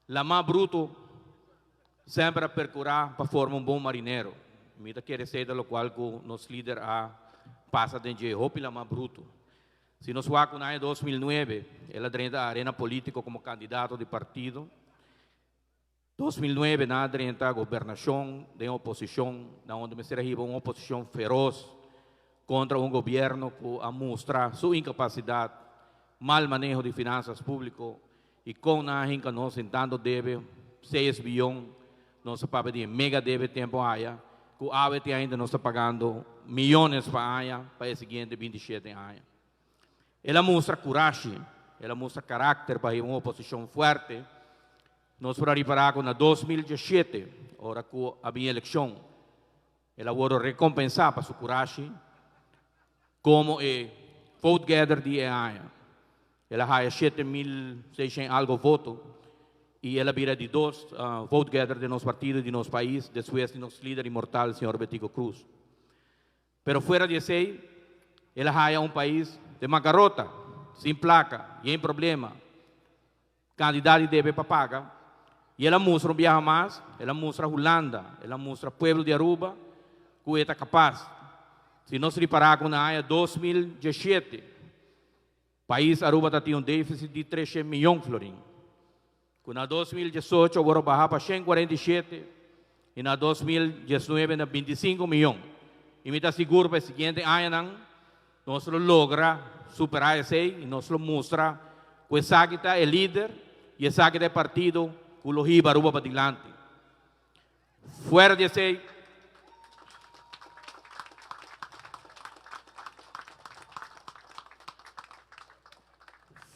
Lamá bruto semper a percura pa forma un bon marinero. Mi ta kere esey ta locual cu nos lider a pasa den dje, hopi lamá bruto. Si nos wak cu na aña 2009 el a drenta arena politico como candidato di partido, 2009 nan a drenta gobernacion den oposicion, na unda mester a hiba un oposicion feroz contra un gobierno cu a mustra su incapacidad, mal maneho di finanzas publico y con nan a hinca nos den tanto debe, 6 biyon, nos a papia di e mega debe tempo aya, cu awe te ainda nos ta pagando miyones pa aña pa e siguiente 27 aña. El a mustra curashi, el a mustra caracter pa hiba un oposicion fuerte. Nos por a ripara cu na 2017, ora cu a bin eleccion, el a wordo recompensa pa su curashi como e vote getter di e aña. El a haya 7600 algo voto y el a bira di dos vote getter di nos partido y di nos pais despues di nos lider inmortal señor Betico Croes. Pero fuera di esey, el a haya un pais den bancarota, sin placa, yen problema, cantidad di debe pa paga. Y el a mustra un biaha mas, el a mustra Hulanda, el a mustra pueblo di Aruba cu e ta capaz. Si nos ripara cu na aña 2017, pais Aruba ta tin un deficit di 300 miyon florin, cu na 2018 awor a baha pa 147 y na 2019 na 25 miyon. Y mi ta sigur pa e siguiente añanan nos lo logra supera esey y nos lo mustra cu esaki ta e lider y esaki ta e partido cu lo hiba Aruba padilanti. Fuera di esey,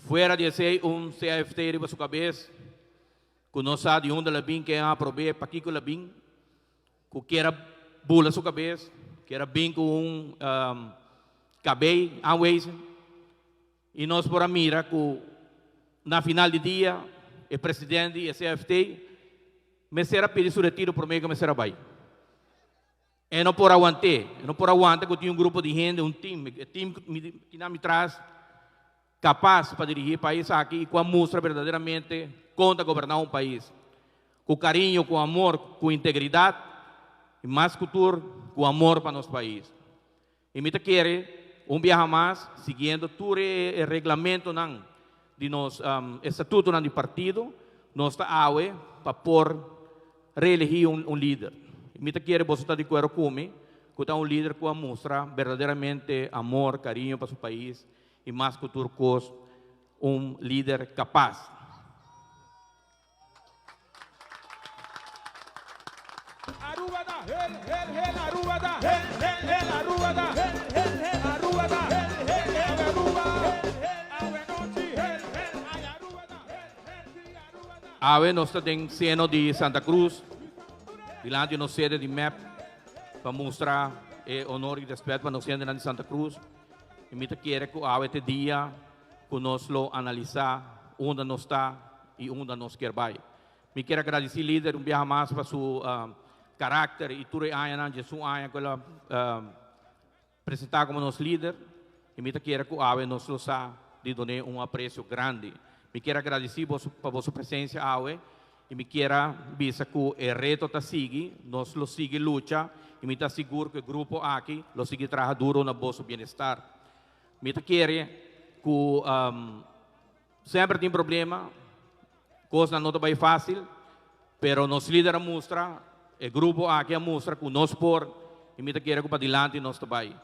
fuera di esey un CFT riba su cabes cu no sa di unda la bin, ken a aprobe, pakico la bin, cu kier a bula su cabes, kier a bin cu un cabey aanwijzing. Y nos por a mira cu na final di dia e president di e CFT mester a pidi su retiro prome cu mester a bay. E no por awante, e no por awanta cu tin un grupo di hende, un team, e team cu tin na mi tras, capaz pa dirigi e pais aki y cu a mustra verdaderamente con ta goberna un pais. Cu cariño, cu amor, cu integridad y mas cu tur cu amor pa nos pais. Y mi ta kere un biaha mas, siguiendo tur e reglamentonan di nos estatutonan di partido, nos ta awe pa por reelegi un lider. Y mi ta kere boso ta di acuerdo cu mi, cu ta un lider cu a mustra berdaderamente amor, cariño pa su pais y mas cu tur cos un lider capaz. Aruba ta hel hel hel Aruba ta hel hel hel Aruba ta hel hel hel Aruba ta hel hel hel Aruba awe nochi hel hel ay Aruba ta hel hel si Aruba ta. Awe nos ta den seno di Santa Cruz, dilanti nos sede di mep pa mustra e honor y respet pa nos hendenan di Santa Cruz. Y mi ta kere cu awe ta e dia cu nos lo analisa unda nos ta y unda nos kier bay. Mi kier a gradici lider un biaha mas pa su caracter y tur e añanan, djesun aña cu el a presenta como nos lider y mi ta kere cu awe nos lo sa di dun'e un aprecio grandi. Mi kier a gradici boso pa boso presencia awe y mi kier a bisa cu e reto ta sigui, nos lo sigui lucha y mi ta sigur cu e grupo aki lo sigui traha duro na boso bienestar. Mi ta kere cu semper tin problema, cosnan no ta bay facil, pero nos lider a mustra, e grupo aki a mustra cu nos por y mi ta kere cu padilanti nos ta bay.